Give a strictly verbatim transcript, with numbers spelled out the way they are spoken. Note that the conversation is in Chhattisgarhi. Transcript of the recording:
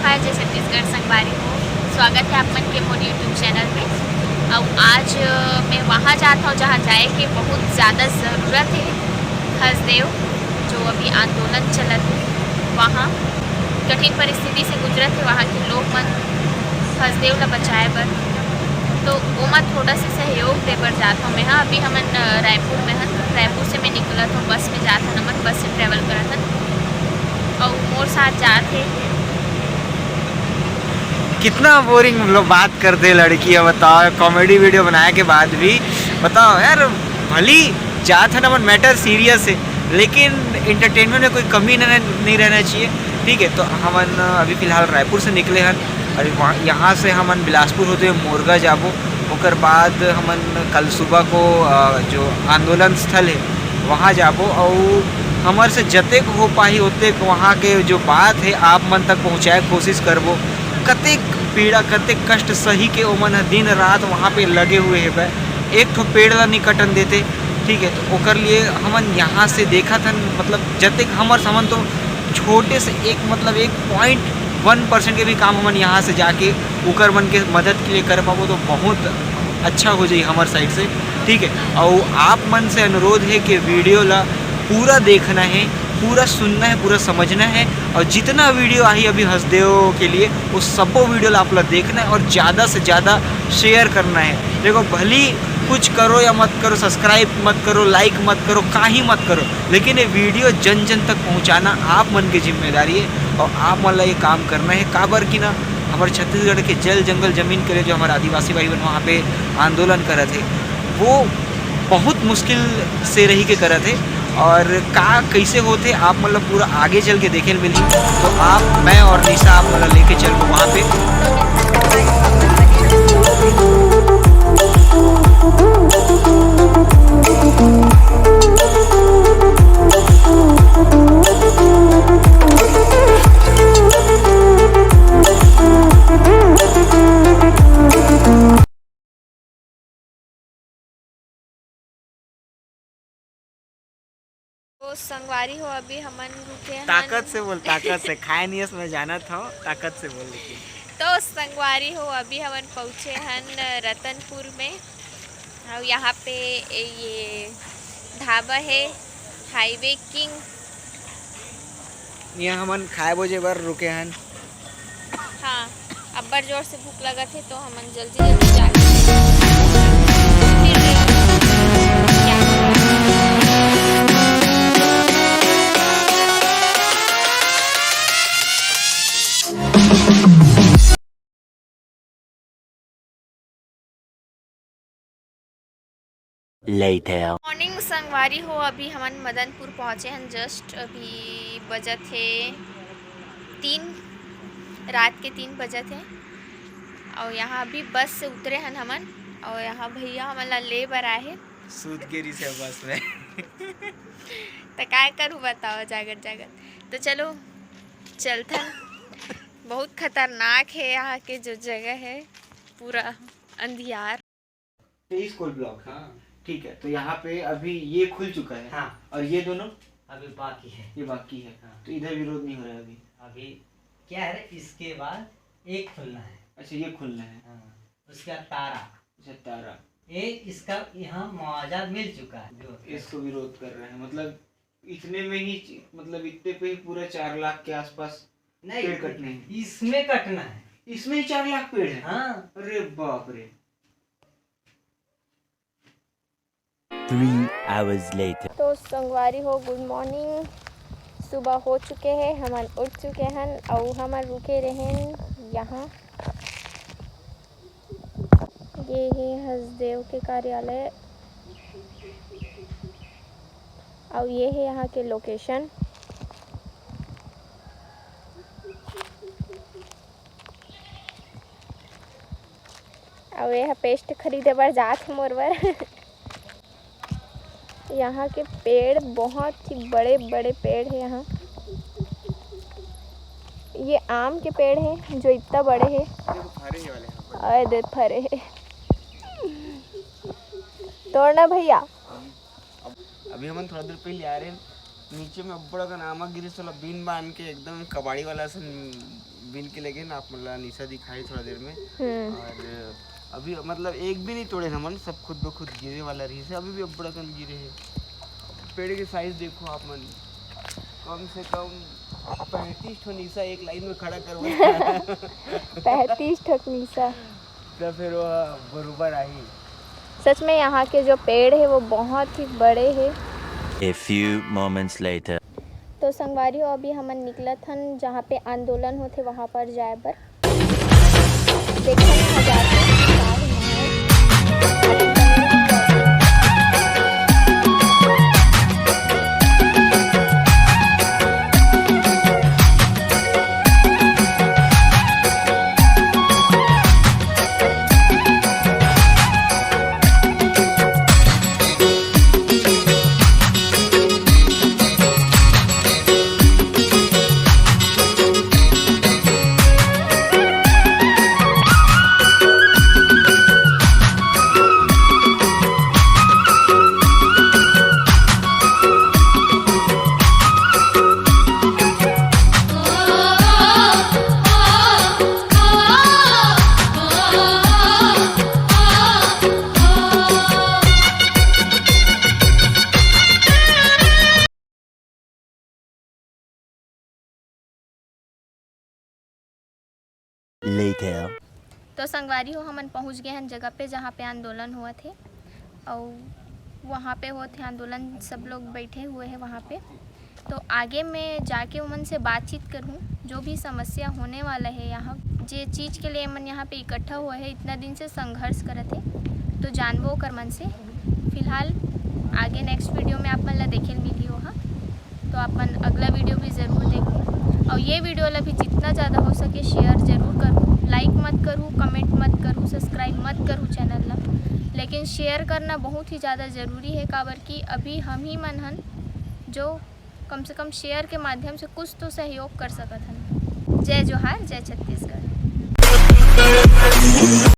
हाय, जय छत्तीसगढ़ संगवारी हो, स्वागत है आप मन के मोर YouTube चैनल में। अब आज, अ, मैं वहाँ जात हूँ जहाँ जाए के बहुत ज़्यादा ज़रूरत है हसदेव, जो अभी आंदोलन चलत है वहाँ। कठिन परिस्थिति से गुजरत है वहाँ के लोग मन हसदेव ला बचाए बर। तो ओमा थोड़ा सा सहयोग दे बर जात हूँ मैं। हाँ, अभी हमन, अ, रायपुर में हन, रायपुर से मैं निकलत हूँ, बस में जात हन, हमन बस से ट्रैवल करत हन। अउ मोर साथ जात हे। कितना बोरिंग लोग बात करते हैं लड़कियां, बताओ, कॉमेडी वीडियो बनाए के बाद भी। बताओ यार, भली जात है ना, मन मैटर सीरियस है, लेकिन एंटरटेनमेंट में कोई कमी नहीं, नहीं रहना चाहिए। ठीक है, तो हमन अभी फिलहाल रायपुर से निकले हन और वहाँ, यहाँ से हमन बिलासपुर होते हुए मोरगा जाबो। ओकर बाद हमन कल सुबह को, अ, जो आंदोलन स्थल है, वहाँ जाबो। और हमर से जतेक हो पाही ओतेक वहाँ के जो बात है आप मन तक पहुँचाए के कोशिश करबो। कतेक पीड़ा, कतेक कष्ट सही के ओमन ह दिन रात वहाँ पे लगे हुए हेवय, एक ठो पेड़ ला नहीं कटन देते। ठीक है, तो ओकर लिए हमन यहाँ से देखत हन, मतलब जतेक हमर समन तो छोटे से एक, मतलब एक पॉइंट वन परसेंट के भी काम हमन यहाँ से जाके उकर मन के मदद के लिए कर पाबो तो बहुत अच्छा हो जाई हमर साइड से। ठीक है, और आप मन से अनुरोध है कि वीडियो ला पूरा देखना है, पूरा सुनना है, पूरा समझना है। और जितना वीडियो आही अभी हसदेव के लिए, वो सबो वीडियो ला आप ला देखना है और ज़्यादा से ज़्यादा शेयर करना है। देखो, भली कुछ करो या मत करो, सब्सक्राइब मत करो, लाइक मत करो, काही मत करो, लेकिन ये वीडियो जन जन तक पहुँचाना आप मन के जिम्मेदारी है और आप मन ला ये काम करना है। काबर कि ना, हमारे छत्तीसगढ़ के जल जंगल जमीन के लिए जो हमारे आदिवासी भाई बहन वहाँ पे आंदोलन करत है, वो बहुत मुश्किल से रही के करत है। और का कैसे होते आप मतलब पूरा आगे चल के देखे ल मिलही। तो आप, मैं और निशा आप मतलब लेके चल वहाँ पे। तो संगवारी हो, अभी हमन रुके हन। ताकत से बोल, ताकत से। खाए नहीं है, मैं जानत हूँ, ताकत से बोल लेकिन। तो संगवारी हो, अभी हमन पहुँचे हन रतनपुर में, और यहाँ पे ये ढाबा है हाईवे किंग। यहाँ हमन खाए बोजे बर रुके हन। हाँ, अब्बड़ जोर से भूख लगत हे, तो हमन जल्दी जल्दी जाके फिर Later. मॉर्निंग संगवारी हो, अभी हमन मदनपुर पहुँचे हन। जस्ट अभी बजत हे तीन, रात के तीन बजत हे। और यहाँ अभी बस से उतरे हन हमन, और यहाँ भैया हमन ला ले बर आए हे। सूत के रिसे बस में। तो काय करूँ बताओ, जागत जागत। तो चलो चलथन। बहुत खतरनाक है यहाँ के जो जगह है, पूरा अंधियार। तेईस कोल ब्लॉक है। हाँ। ठीक है, तो यहाँ पे अभी ये खुल चुका है। हाँ। और ये दोनों? अभी बाकी है। ये बाकी है। हाँ। तो इधर विरोध नहीं हो रहा है अभी? अभी क्या है, इसके बाद एक खुलना है। अच्छा, ये खुलना है। हाँ। उसके बाद तारा। अच्छा, तारा। ये इसका यहाँ मुआवजा मिल चुका है, विरोध कर इसको विरोध कर रहे हैं, मतलब इतने में ही, मतलब इतने पे ही पूरा चार लाख के आसपास नहीं, पेड़ कटने हैं। इसमें कटना है। इसमें ही चार लाख पेड़ है? हाँ। अरे बाप रे। Three hours later. तो संगवारी हो, गुड मॉर्निंग। सुबह हो चुके हैं, हमन उठ चुके हन, अउ हमन रुके रहेन यहाँ। ये है हसदेव के कार्यालय, अउ ये है यहाँ के लोकेशन। अउ ये ह पेस्ट खरीदे बर जात हे मोर बर। यहाँ के पेड़ बहुत ही बड़े बड़े पेड़ है यहाँ। ये आम के पेड़ है जो इतना बड़े है। देखो, फरे ये वाले हैं। अरे दे फरे है। तोड़ना भैया। अभी हमन थोड़ा देर पहले आ रहे हैं, नीचे में अब्बड़ अकन आमा गिरिस, ओला बीन बान के एकदम कबाड़ी वाला असन बिन के लगे ना, आप मन ला निशा दिखाई थोड़ा देर में। हम्म। और अभी मतलब एक भी नहीं तोड़े हमन, सब खुद ब खुद गिरे वाला रहिस हे, अभी भी अब्बड़ अकन गिरे हे। पेड़ के साइज देखो आप मन, कम से कम पैंतीस ठो निशा एक लाइन में खड़ा करवा। पैंतीस ठो निशा। तो फिर वो बरोबर आही। सच में यहाँ के जो पेड़ है वो बहुत ही बड़े है। A few moments later. तो संगवारी हो, अभी हमन निकलत हन, जहाँ पे आंदोलन होथे वहाँ पर जाए बर। देखत हन, जाके का होना है। Later. तो संगवारी हो, हमन पहुंच गए हैं जगह पे, जहाँ पे आंदोलन हुआ थे, और वहाँ पे हुआ थे आंदोलन, सब लोग बैठे हुए हैं वहाँ पे। तो आगे मैं जाके उमन से बातचीत करूँ, जो भी समस्या होने वाला है यहाँ, जे चीज़ के लिए मन यहाँ पे इकट्ठा हुआ है, इतना दिन से संघर्ष करत है, तो जानबो ओकर मन से। फिलहाल आगे नेक्स्ट वीडियो में आप मन ला देखे ल मिलही ओहा। तो आप मन अगला वीडियो भी ज़रूर देखो, और ये वीडियो ला भी जितना ज़्यादा हो सके शेयर जरूर करूँ। लाइक मत करूँ, कमेंट मत करूँ, सब्सक्राइब मत करूँ चैनल ला, लेकिन शेयर करना बहुत ही ज़्यादा ज़रूरी है, काबर कि अभी हम ही मन हन जो कम से कम शेयर के माध्यम से कुछ तो सहयोग कर सकत हन। जय जोहार, जय छत्तीसगढ़।